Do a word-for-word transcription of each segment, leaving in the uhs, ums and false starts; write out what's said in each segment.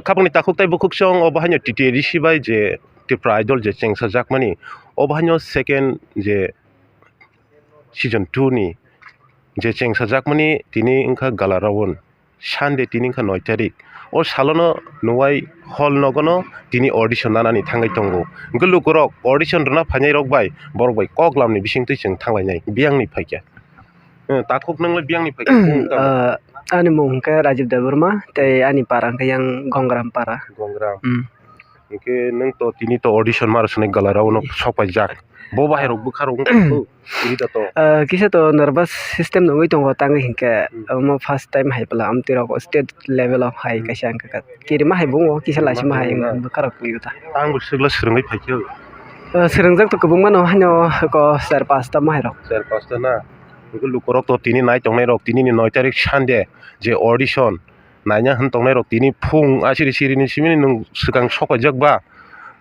Khapangni takhuk tei bukhuk song obo haino T T A D C bai je Tipra Idol je chengsajakmani, obo haino second je season two ni je chengsajakmani tini wngkha gala round. Sunday tini wngkha noi tarik. O salono nuwai hall nogono tini audition nanani thangwi tongo. Hwnkhe lukurok audition rwna phainairok bai borok bai kok lamni bisingtwi chwng thanglainai, biyangni phaikha. Eh, takhuk nwngla biyangni phaikha, bung tamo? Ah, ani mung hwnkhe Rajib Debbarma tei ani para hwnkhe yang Gongram para. Gongram. Hmm. Hwnkhe nwng to tini to audition ma rwsonai gala round no sok paijak. Bo bahai rok bwkha rok wngkha tini da to. Ah, kisa to nervous system no wngwi tongo tangwi hinkhe. Hmm. Omo first time hai pala amtwi rok state level o hai. Hmm. Kaisa wngkha khe kirima hai bo wng kisa. Kirima laisima hai hai wng wng na. Bwkha rok twi ta. Ang bo swkla swrwngwi phaikhe. Ah, swrwngjak to kwbangma no haino ko char pasta ma hai rok. Char pasta na. Hwnkhe lukurok to tini nai tongnai rok tini ni noi tarik Sunday je audition. Naina hwn tongnai rok tini phung asiri siri ni simi nwng swkang sok paijak ba?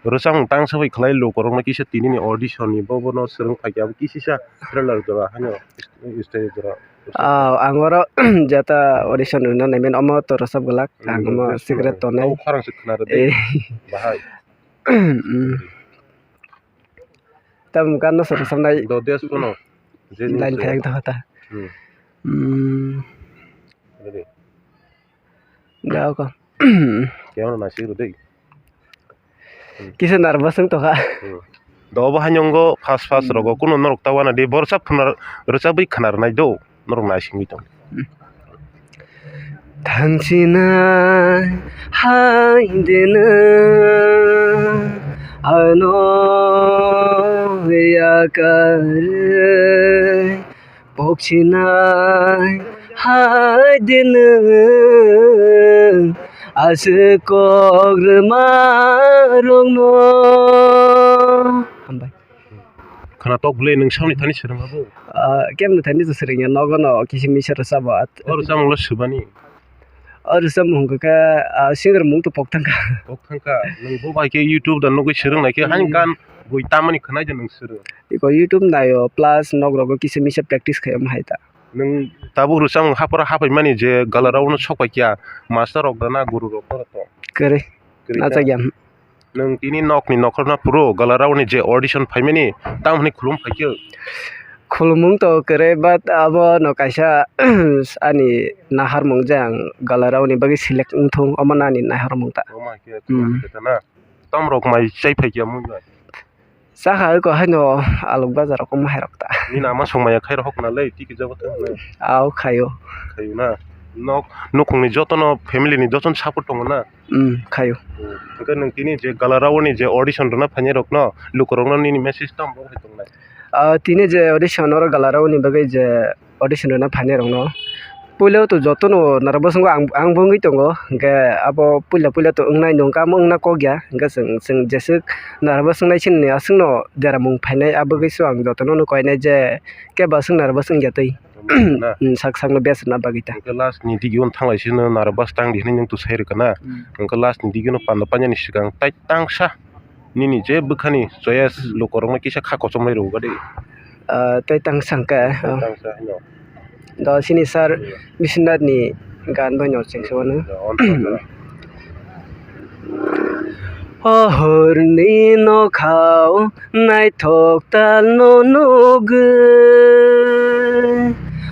Rwchapmung tangsa bai khlai lukurok no kisa tini ni audition ni bo bono swrwng phaikha abo kisisa trailer jora haino stage jora. Ah, ang oro jeta audition rwna naimen omo to rwchap glak. Hmm, ang omo rwchap secret glak. Tonai. Abo khorang se khna rw de. Eh. Bahai. Hmm. Tamo gana se rwchapnai. Do des phano. Je line se thayang tongkha ta. Hmm. Hmm. Ready. Jao ko. Khe ono naisik rw dei. Kisa nervous wng tongkha. Hmm. Do obo haino wngkha first first. Hmm. Rogo kuno norok ta wana di borsa phwna rwchabwi khna rwnai do norok naisingwi tong. Hmm. Thangsinai hai de nwng ano yakarwi. Pokchinai hai de nwng aswk kok rwma rokno. Hambai. Khwnatok bwle nwng samni thani swrwng abo? Ah, kemni thani to swrwngya, nogo no kisi misa rwchabo. O rwchapmungno swbani? O rwchapmung hwnkha khe, ah, singer mung to pok thangkha. Pok thangkha. Nwng bo bai khe YouTube da nugwi swrwng nai khe, hmm, hain gan bui tamani khwnai de nwng swrwng. Iko YouTube naio, plus nok rogo kisa misa practice khai omo hai ta. Nwng tabuk rwchapmung hapharo haphaimani je gala round no sok pai kya, master rok da na guru rok no to? Kwrwi. Kwrwi ta. Achak ya. Nwng tini nokni nokhorno phuru gala round ni je audition phaimani, tamo hwnwi khulum phaikhe? Khulumung to kwrwi, but abo no kaisa ani naharmung je ang gala round ni bagwi select wngthung, omo no ani naharmung ta. Omo hai khe. Hmm. Khulum khe ta na? Tom rok mai chai phaikhe mui bai? Chakha eko haino alok bazar rok omo hai rok ta. Nini ama songmaya khai rok na le, tiki jago thang na? Ao khaio. Khaio na? Nok, nukhungni jotono, family ni jotono support tongo na? Hmm, khaio. Hmm. Hwnkhe nwng tini je gala round ni je audition rwna phainai rokno, lukurokno nini message tamo bo hai tongnai? Ah, tini je audition oro gala round ni bagwi je audition rwna phainai rokno, puila to jotono nervous wngo ang, ang bo wngwi tongo, hwnkhe abo puila puila to wngnai nung kamo wngna kok ya, hwnkhe chwng, chwng jeswk nervous wngnai chini aswkno deramung phainai, abo bagwi so ang jotono no koinai je kebo aswk nervous wngya twi. Hmm, sak sakno best rwna bagwi ta. Hwnkhe last ni digio thanglai sino nervous tang di hwnwi nwng to sai rwkha na? Hmm. Hwnkhe last ni digio panda painani swkang tai tangsa nini je bwkhani choice, hmm, lukurokno kisa kha kochomlai rwgo de. Ah, tei tangsa hwnkhe, ah, tangsa hino. Do sini sir, hmm, Biswanath ni gan bai no chengsa wano. Do, on tangsa. O horni nokhao naithok talno nugwi,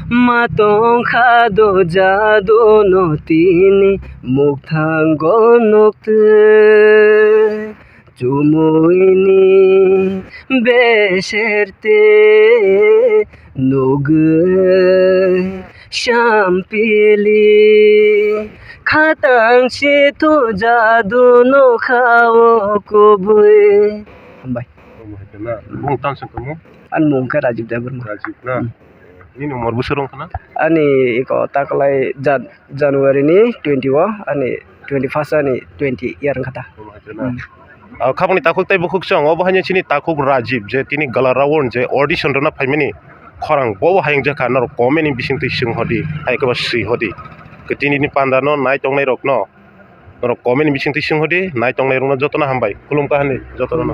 ma tongkha do jadu no tini mukthango nukte. Chumuini beserte nugwi sampili khatang si to jadu no khao kubui. Hambai. Bung tang sangkamo? Ani mung khe Rajib Debbarma. Rajib na? Hmm. Nini umor bwswk wng khna? Ani iko taklai Jan-, January ni twenty o, ani twenty first ani twenty year wng kha ta. Omo hai kheno. Hmm. Ah, khapangni takhuk tei bukhuk chwng, obo haino chini takhuk Rajib je tini gala round je audition rwna phaimani khorang bobo hayung jakha norok comment ni bisingtwi swng hodi, hai khe ba swi hodi. Tini ni panda no nai tongnai rok no norok comment ni bisingtwi swng hodi, nai tongnai rok no jotono hambai, khulumkha hinwi jotono no.